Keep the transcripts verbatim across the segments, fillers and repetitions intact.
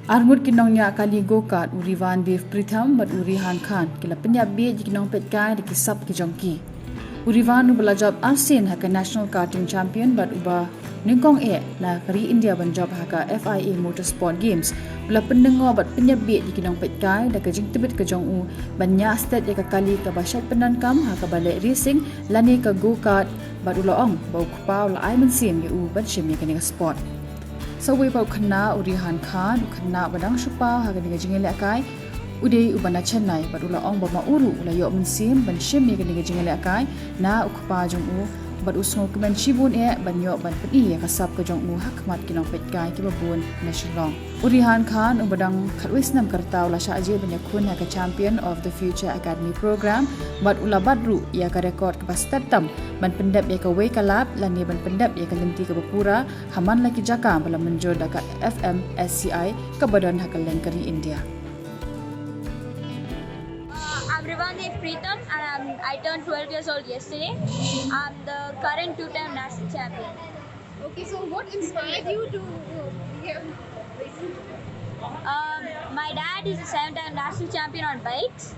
Arngut ki nongñiah kali go-kart, u Rivan Dev Pritham bad u Rihan Khan, ki la pynïap bieit ïa ki nongpeitkai da ki sap ki jong ki. U Rivan, uba la jop arsien ha ka National Karting Champion bad uba nyngkong eh na ka ri India ban jop ha ka F I A Motorsport Games, u la pynneh bad pynïap bieit ïa ki nongpeitkai da ka jingtbit ka jong u ban ñiah stet ïa ka kali kaba shait pyndonkam ha kaba leh racing lane ka go-kart, bad u la ong ba u kpa u la ai mynsiem ïa u ban shim ïa kane ka sport. Sa uwei pat u khynnah, u Rihan Khan, u khynnah ba dang shu paw ha kane ka jingïalehkai, u dei uba na Chennai, bad u la ong ba ma u ruh u la ïoh mynsiem ban shim ïa kane ka jingïalehkai na u kpa jong u, bad u sngewkmen shibun eh ban ïoh ban pyni ïa ka sap ka jong u ha khmat ki nongpeitkai kiba bun na Shillong. U Rihan Khan, uba dang khatwei snem ka rta, u la shah jied ban ïakhun ha ka Champion of the Future Academy Program, bad u la bat ruh ïa ka record kaba stet tam ban pyndep ïa kawei ka lap lane ban pyndep ïa ka lynti kaba pura ha man la ki jaka ba la mynjur da ka F M S C I kaba don ha kylleng ka ri India. Uh, I'm Rivan Dev Pritham and I'm, I turned twelve years old yesterday. I'm the current two-time national champion. Okay, so what inspired you to uh, become racing? Um, my dad is a seven-time national champion on bikes,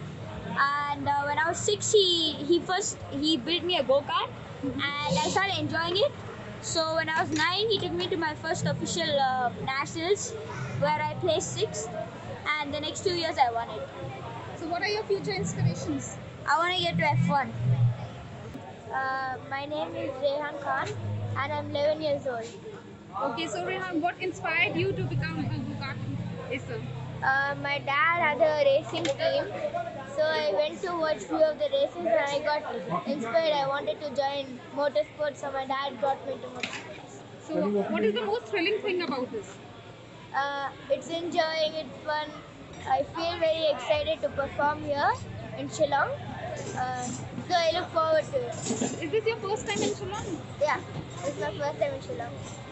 and uh, when I was six, he he first he built me a go kart, and I started enjoying it. So when I was nine, he took me to my first official uh, nationals, where I placed sixth, and the next two years I won it. So, what are your future inspirations? I want to get to F one. Uh, my name is Rehan Khan and I'm eleven years old. Okay, so Rehan, what inspired you to become a go-kart racer? Uh, my dad had a racing team, so I went to watch few of the races and I got inspired. I wanted to join motorsports, so my dad brought me to motorsports. So, what is the most thrilling thing about this? Uh, it's enjoying, it's fun. I feel very excited to perform here in Shillong. Uh, so I look forward to it. Is this your first time in Shillong? Yeah, it's my first time in Shillong.